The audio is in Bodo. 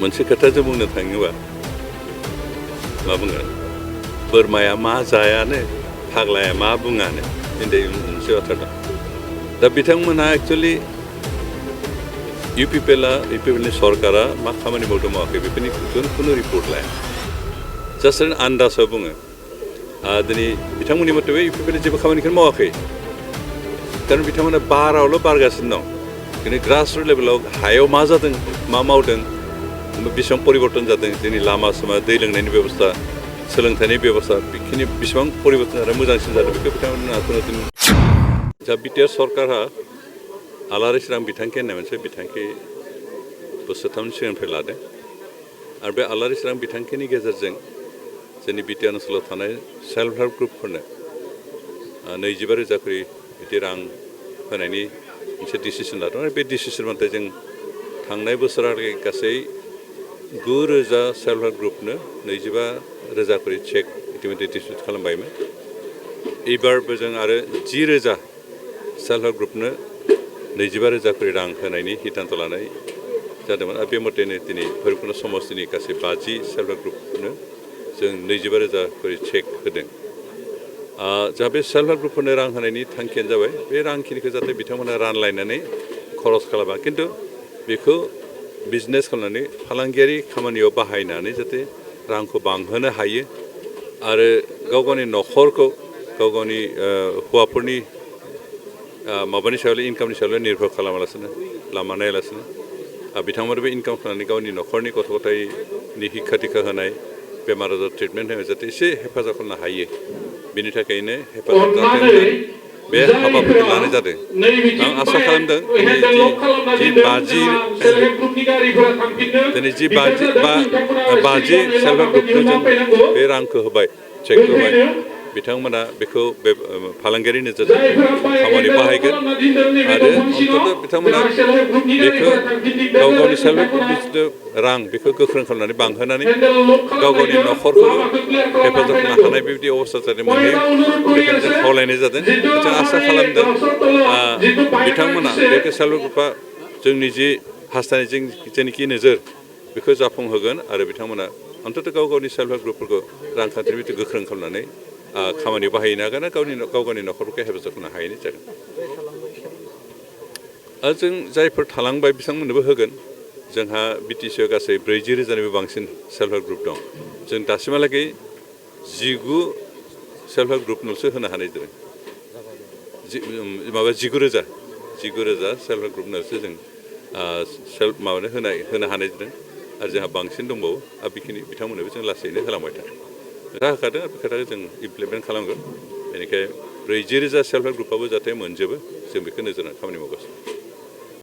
मोनसे खोथाजों बुंनो थाङोबा मा बुंगोन बोरमाया मा जायानो फाग्लाया मा बुङानो होननाय मोनसे बाथ्रा दं दा बिथांमोनहा एक्चुअलि इउपिपिएलनि सरकारा मा खामानि मावदों मावाखै बेफोरनि खुनु रिपर्ट लाया जास्ट आन्दाजाव बुङो दिनै बिथांमोननि मथेबो इउपिपिएलआ जेबो खामानिखौनो मावाखै खारन बिथांमोना बारावल' बारगासिनो दं दिनै ग्रासरुट लेभेलाव हायाव मा जादों मा मावदों बेसेबां परिबर्तन जादों जोंनि लामा सामा दै लोंनायनि बेबस्था सोलोंथाइनि बेबस्था बेखिनि बेसेबां परिबर्तन आरो मोजांसिन जादों बेखौ बिथांमोना जा बिटिआर सरकारहा आलारि सोरां बिथांखि होननाय मोनसे बिथांखि बोसोरथामनि सिगांनिफ्राय लादों आरो बे आलारि सोरां बिथांखिनि गेजेरजों जोंनि बिटिआर ओनसोलाव थानाय सेल्फ हेल्प ग्रुपफोरनो 25,000 खरि बिदि रां होनायनि मोनसे डिसिसन लादों आरो बे डिसिसन मथे जों थांनाय बोसोरावहाय गासै 9,000 सेल्फ हेल्प ग्रुपनो 25,000 खरि चेक इतिमধ্যে डिस्ट्रिबिउट खालामबायमोन एबारबो जों आरो 10,000 सेल्फ हेल्प ग्रुपनो 25,000 खरि रां होनायनि सिद्धांत लानाय जादोंमोन आरो बे मथेनो दिनै भैरबकुन्द समस्तिनि गासै 50 सेल्फ हेल्प ग्रुपनो जों 25,000 खरि चेक होदों जा बे सेल्फ हेल्प ग्रुपफोरनो रां होनायनि थांखियानो जाबाय बे रांखिनिखौ जाहाथे बिथांमोना रानलायनानै खरस खालामा खिन्थु बेखौ बिजनेस खालामनानै फालांगियारि खामानियाव बाहायनानै जाहाथे रांखौ बांहोनो हायो आरो गाव गावनि न'खरखौ गाव गावनि हौवाफोरनि माबानि सायावल' इनकामनि सायावल' निर्भर खालामालासिनो लामा नायालासिनो बिथांमोना बे इनकाम खालामनानै गावनि न'खरनि गथ' गथायनि शिक्षा दीक्षा होनाय बेमार आजार ट्रिटमेन्ट होनाय जाहाथे एसे हेफाजाब खालामनो हायो बेनि थाखायनो हेफाजाब जाथों बे हाबाफारिखौ लानाय जादों आं आसा खालामदों दिनै जि 50 सेल्फ हेल्प ग्रुपनो जों बे रांखौ होबाय चेकखौ होबाय बिथांमोना बेखौ बे फालांगियारि नोजोरजों खामानि बाहायगोन आरो अन्ततः बिथांमोना बेखौ गाव गावनि सेल्फ हेल्प ग्रुपनि जिथु रां बेखौ गोख्रों खालामनानै बांहोनानै गाव गावनि न'खरखौबो हेफाजाब खालामनो हानाय बेबायदि अबस्था जाहाथे मोनहैयो बेखायनो जों खावलायनाय जादों जों आसा खालामदों बिथांमोना बे सेल्फ हेल्प ग्रुपआ जोंनि जि हास्थायनाय जेनोखि नोजोर बेखौ जाफुंहोगोन आरो बिथांमोना अन्ततः गाव गावनि सेल्फ हेल्प ग्रुपफोरखौ रांखान्थियारि बिथिं गोख्रों खालामनानै खामानि बाहायनो हागोन गाव गावनि न'खरफोरखौ हेफाजाब खालामनो हायैनि जागोन आरो जों जायफोर थालांबाय बिथांमोननोबो होगोन जोंहा बिटिसिआव गासै 40,000निबो बांसिन सेल्फ हेल्प ग्रुप दं जों दासिमहालागै 19 सेल्फ हेल्प ग्रुपनोसो होनो हानाय जादों 19,000 सेल्फ हेल्प ग्रुपनोसो जों होनो हानाय जादों आरो जोंहा बांसिन दंबावो आरो बेखिनि बिथांमोननोबो जों लासैनो होलांबाय थादों खोथा होखादों आरो बे खोथाखौ जों इमप्लिमेन्ट खालामगोन बेनिखायनो 40,000 सेल्फ हेल्प ग्रुपआबो जाहाथे मोनजोबो जों बेखौ नोजोर होनानै खामानि मावगासिनो